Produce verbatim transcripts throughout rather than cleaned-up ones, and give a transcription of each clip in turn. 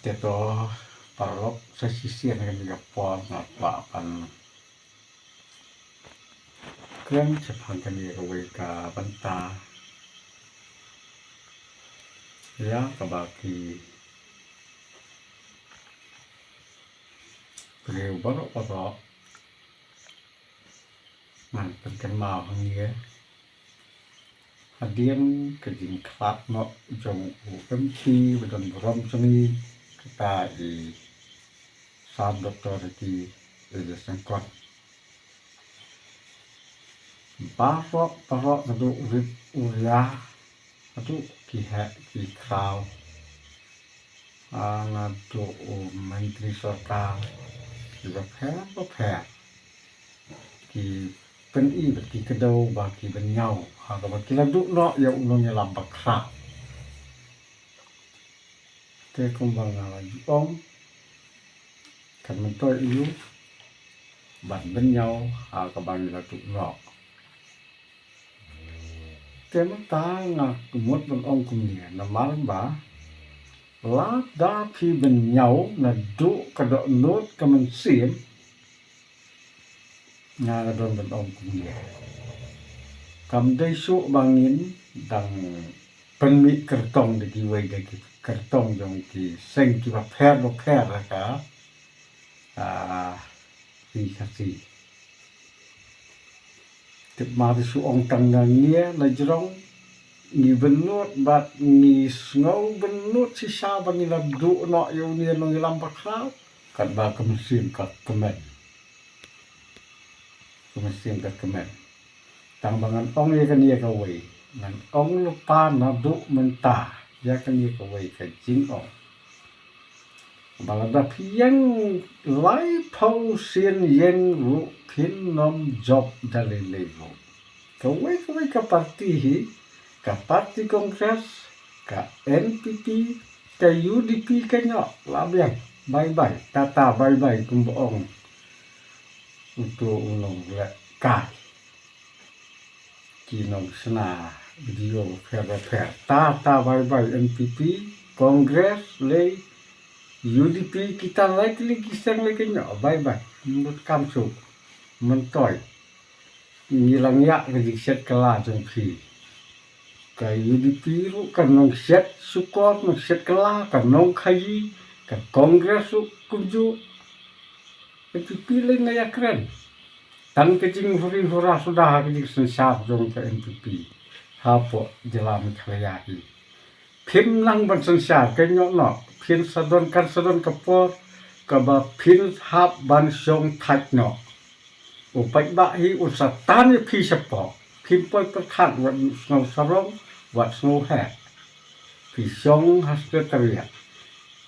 Te to paralok, sa shisien kane ka por nga kwah ban kren shaphang kane kawei ka bynta ïa kaba ki briew baroh baroh ngan pynkynmaw hangne. Hadien ka jingkhlad noh jong u M P ba don burom jong ngi, kata i Sir Doctor Ricky Elias Syngkon. Baroh baroh naduh u rit u ria, naduh ki heh ki khraw, ah, naduh u myntri sorkar, ki bapher bapher, ki pyni bad ki kdew ba ki bynñiaw ha kaba ki la duh noh ïa u nongïalam bakhraw. Te kumba nga la ju ong, kan myntoi ïa u ban bynñiaw ha kaba ngi la duh noh. Te mynta nga mut ban ong kumne, namar ba lada phi bynñiaw naduh ka dohnud ka mynsiem, nga don ban ong kumne. Kam dei shuh ba ngin dang pynmih kyrtong da kiwei da ki kyrtong jong ki seng kiba pher bapher ha ka, ah, ri Khasi. Tip ma da shu ong tang na ngi la jrong, ngi bynnud bad ngi sngew bynnud shisha ba ngi la duh noh ïa une u nongïalam bakhraw, katba ka mynsiem ka kmen. Ka mynsiem ka kmen. Tang ba ngan ong ïa kane kawei, ngan ong lypa naduh mynta ïa kane kawei ka jingong. Ba lada phi ïeng laiphew sien ïeng ruh phin nym jop da lei lei ruh. Kawei kawei ka parti hi, ka parti Congress, ka N P P, ka U D P ka ñiah, la biang, bye bye, tata bye bye, kumba ong uto u nongleh kai. Ki nongshna video pher pher. Tata bye bye N P P, Congress lei, U D P, kita lai tylli ki seng lei ka ñiah, bye bye. Mut kam suk. Myntoi. Ngi la ngiah ka jingshet kylla jong phi. Ka U D P ruh ka nongshet shukor, nongshet kylla, ka nongkhaïi, ka Congress ruh kumjuh. N P P lei nga ïakren tang ka jinghuri hura suda ha ka jingsynshar jong ka N P P hapoh jylla Meghalaya hi. Phim nang ban synshar, ka ñiah noh, phin sa don kan sa don ka por kaba phin hap ban shong thait noh. U paidbah hi un sa tan ïa phi shapoh. Phim poi pyrkhat wat sngew sarong, wat sngew heh. Phi shong ha secretariat.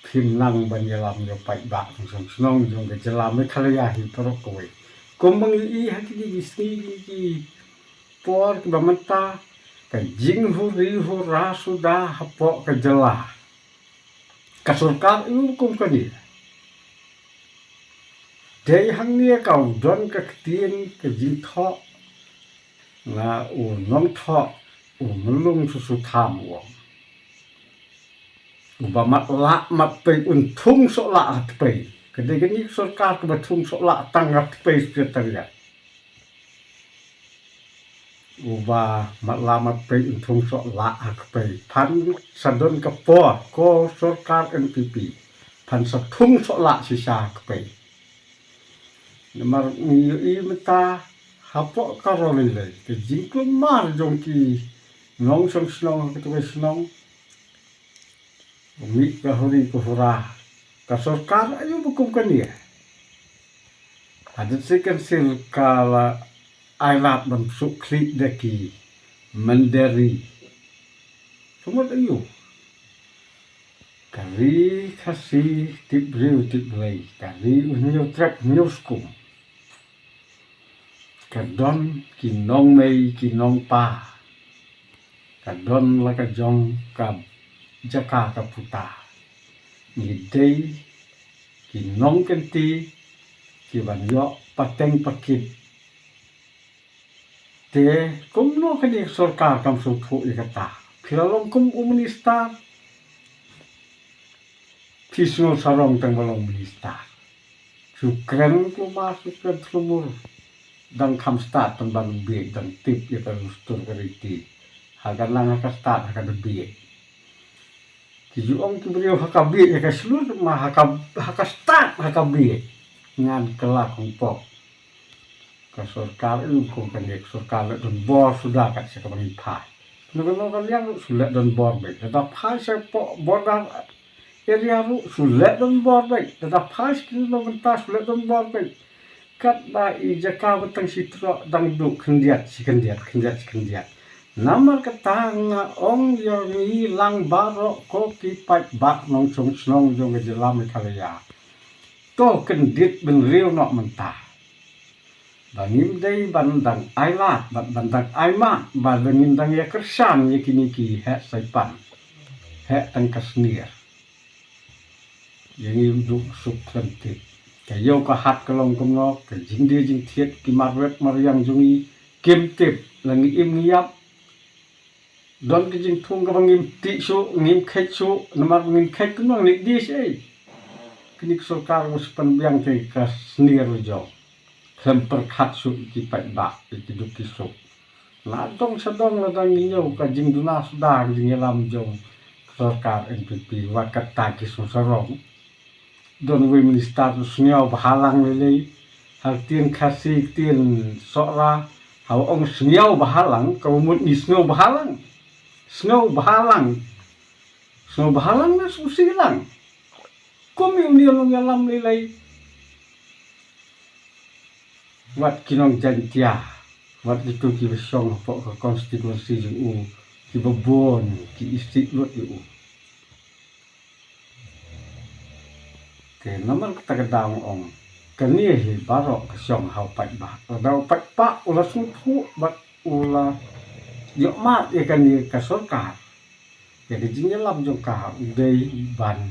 Phim nang ban ïalam ïa u paidbah nongshong shnong jong ka jylla Meghalaya hi baroh kawei. Kumba ngi i ha kine ki sngi, kine ki por kiba mynta, ka jinghuri hura suda hapoh ka jylla. Ka sorkar aiu kum kane. Dei hangne ka u don ka ktien ka jingthoh na u nongthoh u Myllung Susutham u ong, uba mat lah mat pei un thung soh lah ha tpei. Ka dei kane ka sorkar kaba thung soh lah tang ha tpei secretariat. Uba mat lah mat pei un thung soh lah ha kpei. Phan sa don ka por ko sorkar N P P, phan sa thung soh lah shisha ha kpei. Namar ngi ïohi mynta hapoh ka ro lei lei ka jingkulmar jong ki nongshong shnong ha kata ka shnong. Mih ka huri ka hura. Ka sorkar aiu ba kum kane. Hadien second seal ka la ai lad ban suk khlieh da ki mynder ri. Ka mut aiu. Ka ri Khasi tip briew tip Blei. Ka ri u hynñiew trep hynñiew skum. Ka don ki nongmei ki nongpa. Ka don la ka jong ka jaka ka puta. Ngi dei ki nongkynti ki ban ïoh pateng pakit. Te kumno kane ka sorkar kam sngewthuh ïa kata. Phi la long kum u minister. Ki sngewsarong tang ba long minister. Shu kren kulmar, shu kren kulmur. Dang kham stad tang ban bieit, dang tip ïa ka rustur ka riti. Ha ka nang ha ka stad ha ka da bieit. Ki ju ong ki briew ha ka bieit ha ka shlur, ma ha ka, ha ka stad ha ka bieit. Ngan kylla kong pok. Ka sorkar, ym kum kane ka sorkar leh donbor suda kat sha kaba ngi phai. Kano kano ka liang ruh shu leh donbor beit. Lada phai sha pdeng border area ruh shu leh donbor beit. Lada phai sha kino kino bynta shu leh donbor beit. Katba i jaka ba tang shi troh dang duh khyndiat shi khyndiat, khyndiat shi khyndiat. Namar kata nga ong ïa ngi lang baroh ko ki paidbah nongshong shnong jong ka jylla Meghalaya. To kyndit bynriew noh mynta. Ba ngim dei ban dang ailad, ban, ban dang aimad, ba ngim dang ïa kyrshan ïa kine ki heh saipan. Heh tang ka snier. Ïa ngi u duk suk khlem tip. Ka ïew ka hat ka long kumno, ka jingdie jingthied ki marwet mariang jong ngi kim tip, la ngi im ngi ïap. Don ka jingthung kaba ngim tih shuh, ngim kheit shuh, namar ngim kheit kumno ngi die shaei. Kine ki sorkar ba shu pynbiang te ka snier la jong. Khlem pyrkhat shuh ïa ki paidbah, ïa ki duk ki suk. Na dong sha dong lada ngi ñiew ka jingduna suda ka jingïalam jong ka sorkar N P P, wat kata ki sngewsarong. Don uwei minister u sngew bhalang lei lei. Ha ktien Khasi, ktien Sohra, haba ong sngew bhalang, kaba mut ngi sngew bhalang. Sngew bhalang. Sngew bhalang ne sngew silang. Kum ïa une u nongïalam lei lei. Wat ki nong Jaiñtia. Wat kito kiba shong hapoh ka constituency jong u, kiba bun ki isih lut ïa u. Te namar kata ka daw nga ong, kane hi baroh ka shong ha u paidbah. Lada u paidbah u la sngewthuh bad u la ïoh mad ïa kane ka sorkar, ïa ka jingïalam jong ka, u dei ban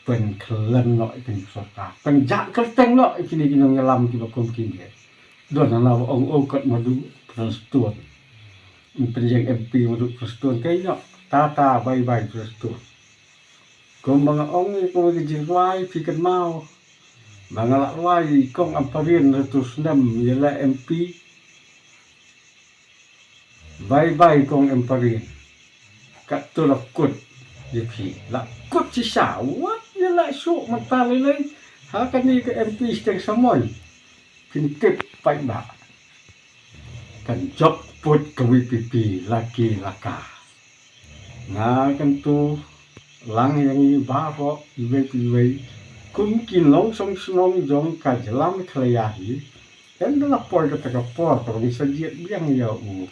pynkhlan noh ïa kane ka sorkar, pynjah kyrteng noh ïa kine ki nongïalam kiba kum kine. Don hana ba ong, oh, kat Madu Prestone. Pynïeng M P Madu Prestone, kaei noh. Tata, bye bye Prestone. Kumba nga ong ïa kawei ka jingrwai, phi kynmaw ba nga la rwai ïa i Kong Ampareen, ha tu snem ïa la M P. Bye bye Kong Ampareen. Katto la kut ïa phi, la kut shisha, wat ïa la shuh mynta lei lei. Ha kane ka M P Steng Samoi, phin tip paidbah. Kan jop put ka V P P la ki la ka. Nga kyntu lang ïa ngi baroh iwei pa iwei kum ki nongshong shnong jong ka jylla Meghalaya hi. Ynda la poi kata ka por kaba ngi sa jied biang ïa u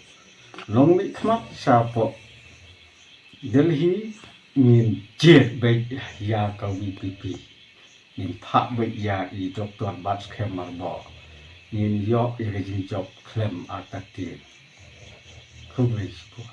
nongmihkhmat shapoh Delhi, ngin jied beit ïa ka V P P. Ngin phah beit ïa i Doctor Batskhem Myrboh. Ngin ïoh ïa ka jingjop khlem artatien. Khublei shibun.